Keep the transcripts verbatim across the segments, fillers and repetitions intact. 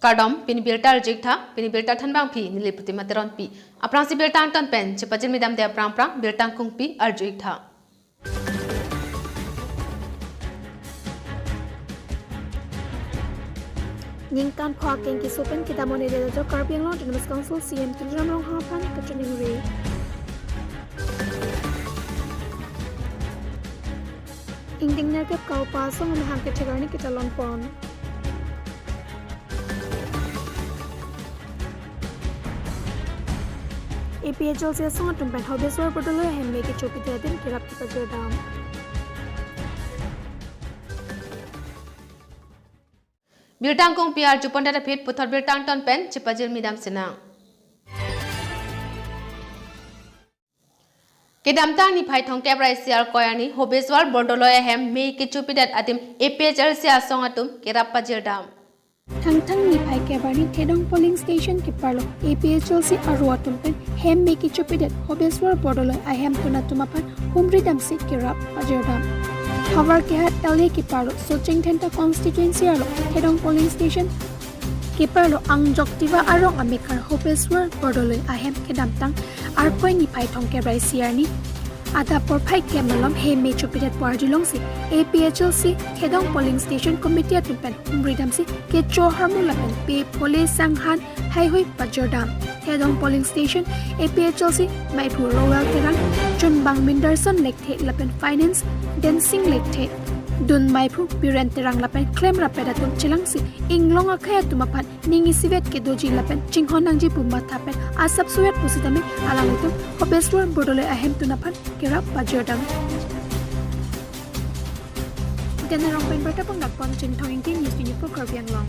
Kardom, pini birta arju-ik tha, pini birta thanbangpi neli Protima Teronpi. Aphrangsi birta angton pen chepajirmi damde aphrang aphrang birta angkungpi arju-ik tha. Ningkan pho akeng keso pen kedam un-edet ajok Karbi Anglong Autonomous Council C E M Tuliram Ronghang aphan kachiningri. Ingdeng nerkep Kaupa asong amahang kethek arni ketalon pon. A P H L C asong atum pen Hobeswar Bordoloi ahem me kechopidet adim kerap kepajir dam. Birta angkungpi arju pondet aphi puthot birta angton pen chepajirmi dam sinang. Kedamtang niphai thomkep ra isi Arkoi arni Hobeswar Bordoloi ahem me kechopidet adim A P H L C asong atum kerap pajir dam. Thangthang niphai kep arni Thedong polling station keparlo A P H L C aro atum pen hem me kechopidet Hobeswar Bordoloi ahemtun atum aphan humri damsi kerap pajir dam. Havar kehat L A keparlo Socheng Dhenta constituency arlo Thedong polling station keparlo Angjok Tiwa arong amekar Hobeswar Bordoloi ahem kedamtang Arkoi niphai thomkep ra isi arni adap porphai kep malom hem me chopidet pu arjulongsi A P H L C Thedong polling station committee atum pen humri damsi kecho harmu lapen pe phole sanghan haihui pajir dam. Thedong polling station A P H L C maiphu Rowel Terang, chunbang Minderson Lekthe lapen finance Densing Lekthe, dun maiphu Biren Terang lapen klemrappet atum chelangsi inglong akhei atum aphan ning isivet kedoji lapen chinghon nangji pu matha pen asap suet pusitame alanglitum Hobeswar Bordoloi ahemtun aphan kerap pajir dam. Iten arong pen birta pangdak pon Chinthong Ingti, News twenty-four Karbi Anglong.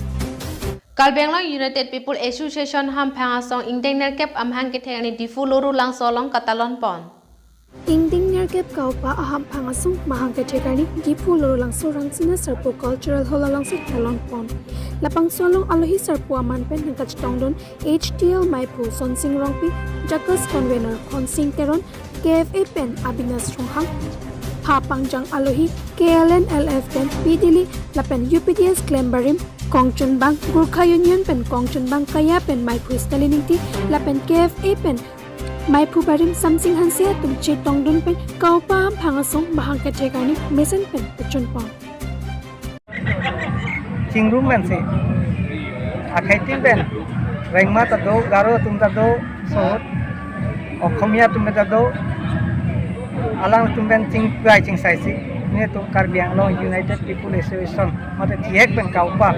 Karbi Anglong United People Association hamphang asong ingdeng nerkep amahang kethek arni Diphu Lorulangso along katalon pon. Ingdeng nerkep Kaupa ahamphang asong mahang kethek arni Diphu Lorulangso Rangsina Sarpo Cultural Hall alongsi talon pon. Labangso along alohi sarpo aman pen nangkachetongdun H T L maiphu Sonsing Rongpi, Jacques convener Khonsing Teron, K F A pen Abhinas Ronghang, pha pangjang alohi K L N L F pen P Dili lapen U P D S klem barim, kongchunbang Gorkha Union pen kongchunbang Kaya pen maiphu Stalin Ingti lapen K F A pen maiphu barim Samsing Hanse atum chetongdun pen Kaupa hamphang asong mahang kethek arni mesen pen pachun pon. Chingrum pensi akhei tin pen Rengma ta do, Garo atum ta do, so Okhomia atum ta do, alangtum pen chingpai chingsaisi netum Karbi Anglong United People Association mate thihek pen Kaupa.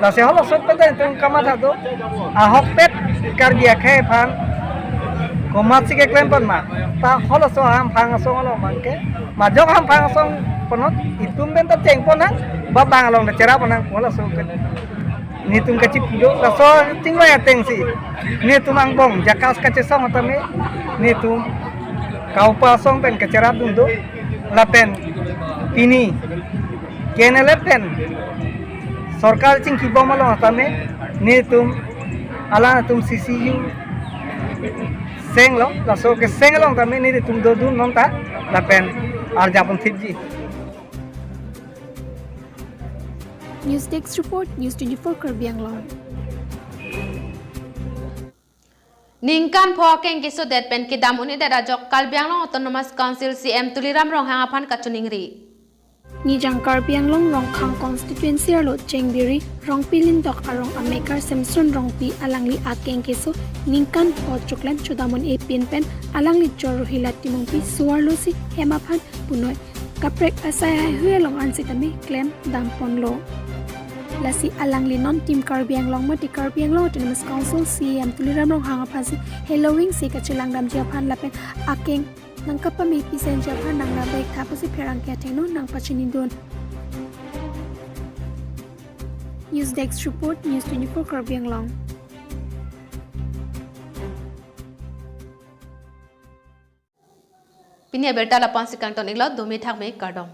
Lasi halaso pen ta itum kamatha do, ahokpet Karbi akhei aphan komatsi keklem pon ma, ta halaso hamphang asong along abangke, majok hamphang asong ponot itum pen ta cheng pon nang, ba bang along ta cherap pon nang, halaso pen netum kachipu do, laso chingvai atengsi netum angbong Jacques kachesong tame netum Kaupa asong pen kacherapdun do, lapen pini K N L F pen sorkar chingkibom along tame netum alangtum C C U senglo, laso keseng along tame netum dodun non ta lapen arjap pon thipji. News Desk Report, News twenty-four Karbi Anglong. Ningkan pho akeng kesodet pen kedam un-edet ajok Karbi Anglong Autonomous Council C E M Tuliram Ronghang aphan kachiningri. Nijang Karbi Anglong Rongkhang constituency arlo Chengbiri Rongpi Lindok arong amekar Samson Rongpi alangli akeng keso ningkan pho choklem chodam un-e pin pen alangli chor Rohila Timungpi so-arlo si hem aphan punoi kaprek asai haihui along an sitame klem dam ponlo. Lasi alangli non Team Karbi Anglong mate Karbi Anglong Autonomous Council C E M Tuliram Ronghang aphansi heloving si kachelang damji aphan lapen akeng nangkapame pisen ji aphan nanglam vek tha pusi pherangke athengno nangpachinidun. News Desk Report, News twenty-four Karbi Anglong. Pini abirta lapu-ansi kangton-iklo, dome thakme, kardom.